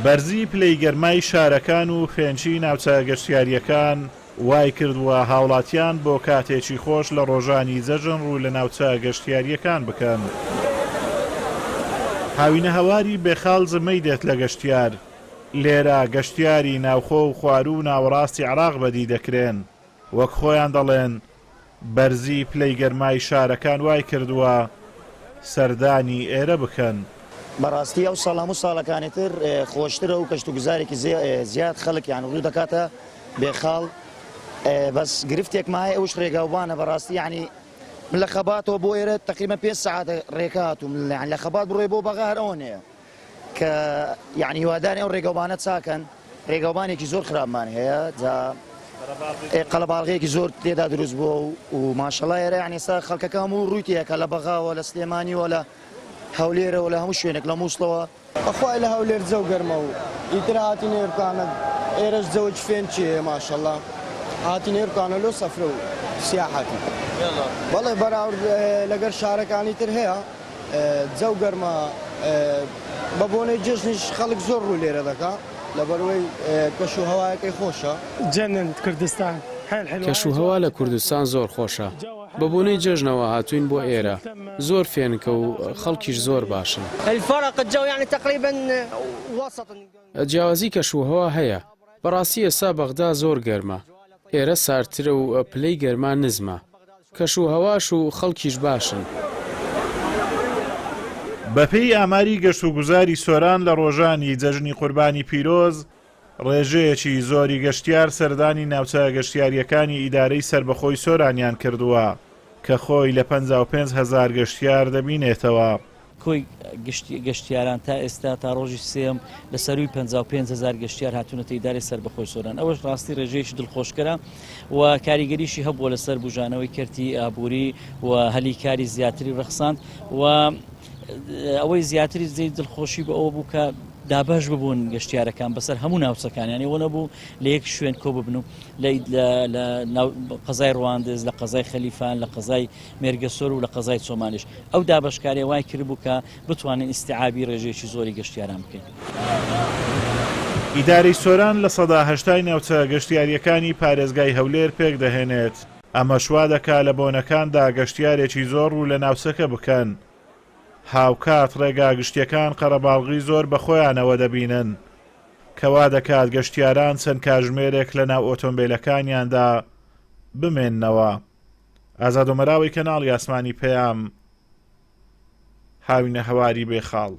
بەرزی پلەی گەرمای شارەکان و فێنکی ناوچە گەشتیارییەکان وایکردووە هاوڵاتیان بۆ کاتێکی خۆش لە ڕۆژانی جەژن ڕوو لە ناوچە گەشتیارییەکان بکەن. هاوینەهەواری بێخاڵ زمەی دێت لە گەشتیار، لێرە گەشتیاری ناوخۆ و خواروو و ناوەڕاستی عێراق بەدی دەکرێن، وەک خۆیان دەڵێن بەرزی پلەی گەرمای شارەکان وایکردووە سەردانی ئێرە بکەن. بەڕاستی ئەو ساڵ هەموو ساڵەکانی تر خۆشترە و کەشت و گوزارێکی زیاد خەڵک یان ڕوو دەکاتە بێخاڵ بەس گرفتێکمان هەیە ئەوش ڕێگاوبانە بەڕاستی یعنی من لە خەباتەوە بۆ ئێرە تقریبا پێ سەعاتە ڕێکە هاتووم لە خەبات بڕۆی بۆ بەغا هەر ئەوەنەیە کە یعنی هیواداری ئەو ڕێگەوبانە چاکەن ڕێگەوبانێکی زۆر خراپمان هەیە جا قەلەباڵغێکی زۆر تێدا دروست بووە و ماشەڵا ئێرە یعنی ئێستا خەڵکەکە هەموو ڕووی تێکە لە بەغاوە لە سلێمانیوە لە هەولێرەوە لە هەموو شوێنێک لە مووسڵەوە. بەخوای لە هەولێر جەو گەرمە و ئیتر هاتین ئێرکانە ئێرەش جەوەکی فێنکی هەیە ماشەڵا هاتین ئێرکانە لۆ سەفرە و سیاحەتی بەڵێ بەراورد لەگەر شارەکانی تر هەیە جەو گەرمە بە بۆنەی جەژنیش خەڵک زۆر ڕوو لێرە دەکا لەبەرئەوەی کەش و هەوایەکەی خۆشە. جنن کردستان حێل حلوە. کەشوهەوا لە کوردستان زۆر خۆشە. بە بۆنەی جەژنەوە هاتووین بۆ ئێرە. زۆر فێنکە و خەڵکیش زۆر باشن. جیاوازی کەشوهەوا هەیە. بەڕاستی ئێستا بەغدا زۆر گەرمە. ئێرە ساردترە و پلەی گەرما نزمە. کەشوهەواش و خەڵکیش باشن. بەپێی ئاماری گەشتوگوزاری سۆران لە ڕۆژانی جەژنی قوربانی پیرۆز، ڕێژەیەکی زۆری گەشتیار سەردانی ناوچە گەشتیارییەکانی ئیدارەی سەربەخۆی سۆرانیان کردووە کە خۆی لە 55 هەزار گەشتیار دەبینێتەوە. کۆی گشتی گەشتیاران تا ئێستا تا ڕۆژی سێیەم لە سەرووی 55 هەزار گەشتیار هاتوونەتە ئیدارەی سەربەخۆی سۆران ئەوەش ڕاستی ڕێژەیەکی دڵخۆشکەرە و کاریگەریشی هەبووە لەسەر بوژانەوەی کەرتی ئابووری و هەلی کاری زیاتری ڕەخساند و ئەوەی زیاتری جێی دڵخۆشی بە ئەوە بوو کە دابەش ببوون گەشتیارەکان بەسەر هەموو ناوچەکان یانی ئەوە نەبوو لە یەک شوێن کۆ ببن و لە قەزای ڕواندز لە قەزای خەلیفان لە قەزای مێرگەسۆر و لە قەزای چۆمانیش ئەو دابەشکاریە وای کردبوو کە بتوانین ئیستیعابی ڕێژەیەکی زۆری گەشتیاران بکەین. ئیدارەی سۆران 80% ی ناوچە گەشتیارییەکانی پارێزگای هەولێر پێکدەهێنێت، ئەمەش وا دەکا لە بۆنەکاندا گەشتیارێکی زۆر ڕوو لە ناوچەکە بکەن. هاوکات ڕێگا گشتییەکان قەرەباڵغی زۆر بەخۆیانەوە دەبینن، کە وا دەکات گەشتیاران چەند کاژمێرێک لەناو ئۆتۆمبێلەکانیاندا بمێننەوە. ئازاد ئۆمەراوی کەناڵی ئاسمانی پەیام، هاوینەهەواری بێخاڵ.